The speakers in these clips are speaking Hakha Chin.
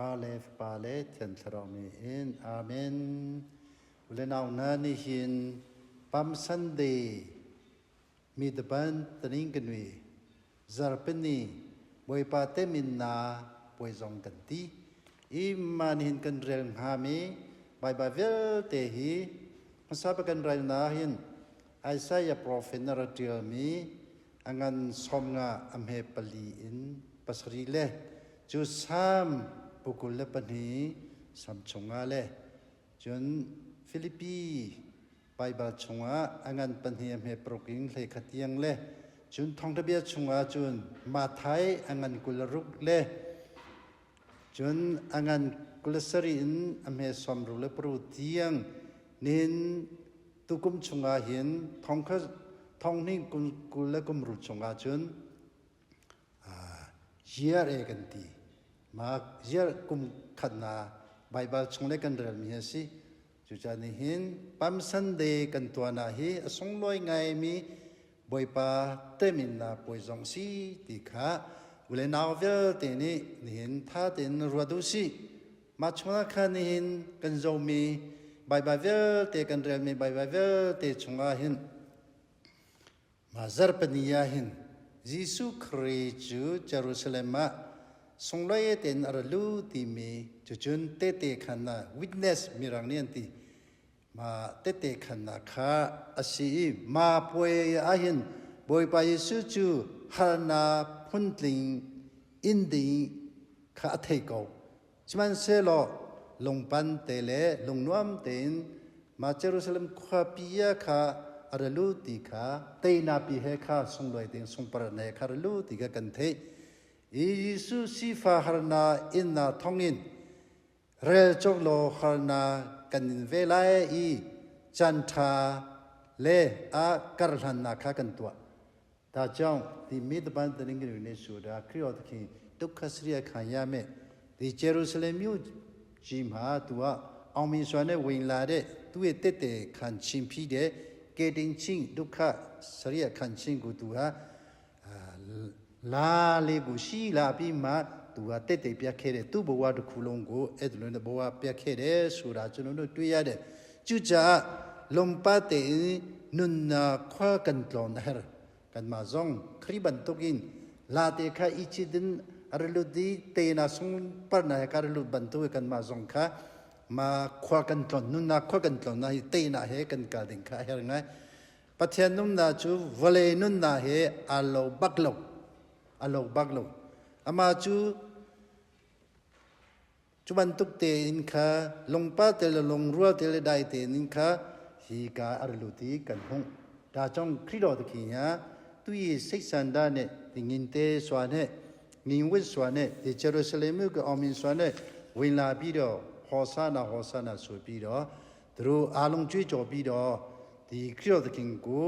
Pa le Fapa le Thiang Thlarau min in. Amen. U le nau hna nihin Palm Sunday mi tapan taning kanui zarpini Bawipa te min na puai zong kan ti. I ma nihin kan rel hnga mi Baibal vialte hi hmasa pa kan rel na hin Isaiah prophet na ra ṭial mi a ngan 50 a hme pali in pasarih le cu Salm pu 22 Salm chungah le cun Filipi Baibal chungah a ngan pahnih a hme paruk in 11 tiang le cun Thawngṭha bia chungah cun Matthai a ngan 26 le cun a ngan 27 in a hme 66 tiang nihin tukum chungah hin thongkha thonghnih kum kul le kum ruk chungah cun year e kan ti. Ma year kum khatna Baibal chung le kan relmi a si. Cucaah nihin Palm Sunday kan tuan ah hi a sunglawi ngaimi Bawipa teminnak puai zong si ti kha u le nau vialte nih nihin tha tein ruat u sih. Mah chungah khan nihin kan zohmi Baibal vialte kan relmi Baibal vialte chungah hin mah zarhpini ah hin Jesuh Khrih cu Jerusalem ah sunglawi tein a ra lu timi cucun tehte khan ah witness mirang nih an ti. Mah tehte khannak kha a si i mah puai ah hin Bawipa Jesuh cu harnak phuntling in ding kha a thei ko. Sihmanhsehlaw lungpan te le lungnuam tein mah Jerusalem khuapi ah kha a ra lut ti kha teinak pi he kha sunglawi tein sungparnak he kha ra lut ti kha kan theih. I Jesuh sifah harnak innak thawngin Rel cawk law harnak kan in ve lai i caan ṭha le a karhlannak kha kan tuah. 大将ဒီမေတပန်တရင်ကလေးဆိုတာခရီးတော်သခင်ဒုက္ခစရိယခံရမယ်ဒီဂျေရုဆလင်မြို့ကြီးမှာသူကအောင်မြင်စွာနဲ့ဝင်လာတဲ့သူ့ရဲ့တက်တဲ့ခံချင်းဖြစ်တဲ့ကေတင်ချင်းဒုက္ခစရိယခံချင်းကိုသူဟာ လာလေးကိုရှိလာပြီးမှသူကတက်တက်ပြတ်ခဲ့တယ်သူ့ဘဝတစ်ခုလုံးကိုအဲ့ဒီလိုနဲ့ဘဝပြတ်ခဲ့တယ်ဆိုတာကျွန်တော်တို့တွေ့ရတယ်ကျူကြလုံပတ်တဲ့နုနာခွာကန်တလွန်ဟဲကန်မဇုံခရီဘန်တုကင်လာတေခအီချီဒင်အရလူဒီတေနာဆုံပနာကရလူဘန်တုကန်မဇုံခမာခွာကန်တလွန်နုနာခွာကန်တလွန်နာဟိတေနာဟဲကန်ကာဒင်ခဟဲငိုင် Pathian nunnak cu vawlei nunnak he aa lo bak lo. A lo bak lo. Amah cu cu bantuk tein kha lungpa te le lungrual te le dai tein in kha hi ka a ra lut i kan hung. Ta chong Khrih te khi ha tu i seisan da ne tingin te swa ne ngin swa ne di Jerusalem ကအောင်မြင်စွာနဲ့ဝင်လာပြီးတော့ဟောဆာနာဟောဆာနာဆိုပြီးတော့ သူတို့အားလုံးကြွေးကြော်ပြီးတော့ဒီခရစ်တော်သခင်ကို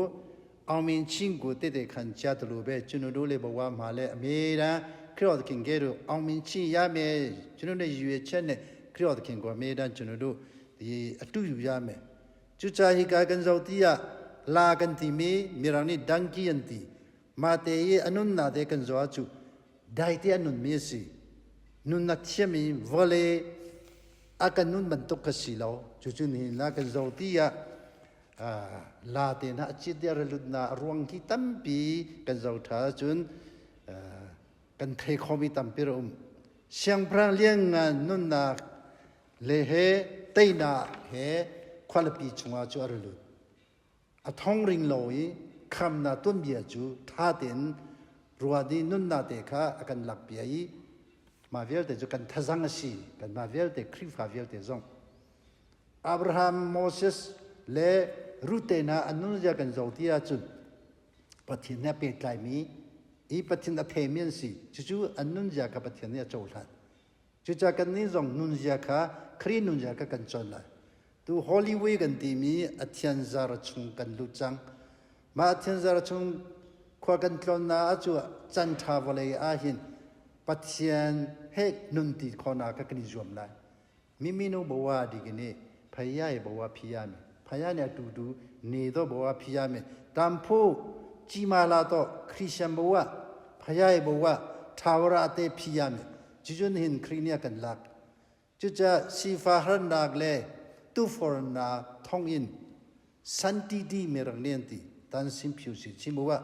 အောင်မြင်ခြင်းကိုတည်တည်ခံကြတယ်လို့ပဲကျွန်တော်တို့လည်းဘဝမှာလည်းအမြဲတမ်းခရစ်တော်သခင်ကဲ့သို့အောင်မြင်ခြင်းရမယ်ကျွန်တော်တို့ရည်ရွယ်ချက်နဲ့ခရစ်တော်သခင်ကိုအမြဲတမ်းကျွန်တော်တို့ဒီအတူယူရမယ်ကျူချာဟိကာကန်ဇောတိယလာကန်တီမီမီရာနီဒန်ကီယန်တီမာတေယအနုန်နာတေကန်ဇောချူဒိုင်တေအနုန်မီစီနုန်နတ်ချမီဝလေ a kan nun bantuk ka si lo. Cucu nihin la kan zoh ti ah la te hna a cit a lut na a ruang hi tampi kan zoh ṭha cun kan thei khomi tampi ra um. Siangpahrang lianngan nunnak le he teinak he khualipi chungah cu a ra lut. A thong ring lo i khamnak tuanbia cu ṭha tein ruah i nunnak te kha a kan lakpiak i mah vialte cu kan thazang a si. Kanmah vialte Khrihfa vialte zong Abraham, Moses le Ruth te hna an nunzia kan zoh ti ahcun Pathian he pehtlaimi i Pathian a theimi an si. Cucu an nunzia kha Pathian nih a cohlan. Cucaah kannih zong nunzia kha Khrih nunzia kha kan cawn lai. Tu Holy Week kan timi a thianzar chung kan lut cang. Mah a thianzar chung khua kan tlawnnak ah cu can ṭha vawlei ah hin Pathian he nun ti khawhnak kha kan i zuam lai. Miminu bawa dikini phaya bawa phiya mi phaya ne tu tu ne do bawa phiya mi tamphu chima la to Christian bawa phaya bawa thawra te phiya mi ကျွန်းဟင်ခရိနီယာကန်လက် Cucaah sifah harnak le tufornak thongin santiti mirang nih an ti tan sin phiu si chim ah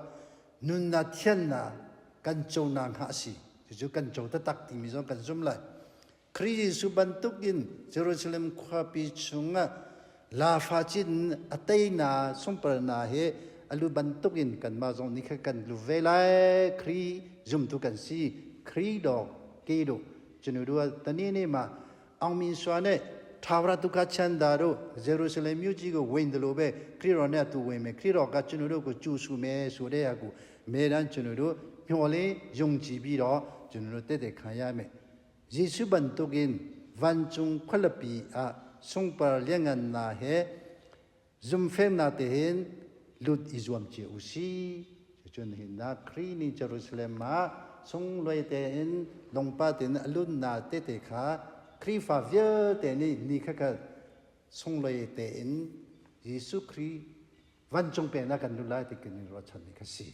nunnak thiannak kan conak hnga a si. Cucu kan co taktak timi zong kan zum lai. Khrih Jesuh bantukin Jerusalem khuapi chungah lafa cin a teina sungparna he a lu bantukin kanmah zong nih kha kan lu ve lai. Khrih zumtu kan si. Khrih dawk ke do cunu dua tani ne ma Aung Min Sua ne thawra tu ka chan da ro Jerusalem myu ji ko wen de lo be Khrih ro ne tu wen me Khrih ro ka cunu do ko chu su me su de ya ku me dan cunu do hyo le yung ji bi ro cunu do te te khan ya me Jesuh bantukin vancung khualipi ah sungpar lianngannak he zumhfeknak te hin lut i zuam cio u sih. Cucun hinnak Khrih nih Jerusalem ah sunglawi tein lungpa tein a lunnak tete kha Khrihfa vialte nih ni khatkhat sunglawi tein Jesuh Khrih vancung pennak kan lut lai ti kan i ruahchan ni kha si.